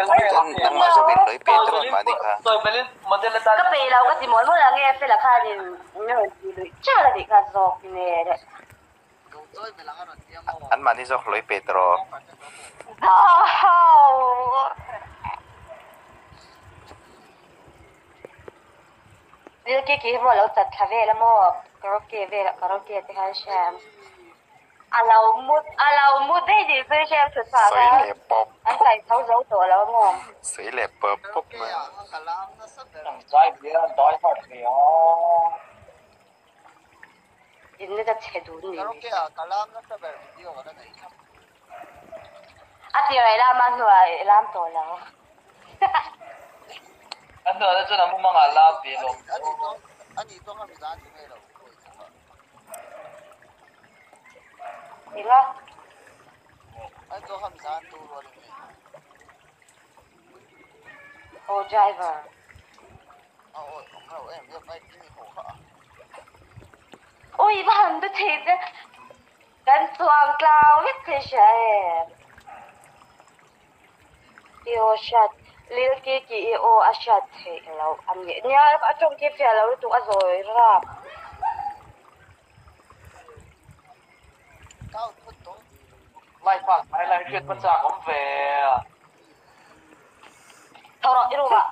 Chuan nangmah zawkin hlawih pe tawh an mahni kha. Ka peih lo ka ti mawlh mawlh ang e Fela khanin min rawn ti luih chiah a nih kha zawk nen. An mahni zawk hlawih pe tawh rawh. Lil Kiki hi maw lo chat thla vel a maw karaoke vel karaoke te khan hria em a lo mu a lo mu daih tih chu hria em thut phah Sawi leh pawp an kai tho zo tawh lo a maw. Sawi leh pawp pawp mai. In na chhe dun ni. A tir ah i lam a hnuah i lam tawh lo. A hnuah te chuan a mumang ah lam ve lawm. Enga? Aw driver. Ui va han ta thei che. Kan chuang tlang vek thei hria em? I aw hriat Lil Kiki i aw a hriat theih loh a ni. Nia a tawng khi fiah lo lutuk a zawi rap. Live a kai lai hriat hma chak awm ve. Tho rawh i room ah.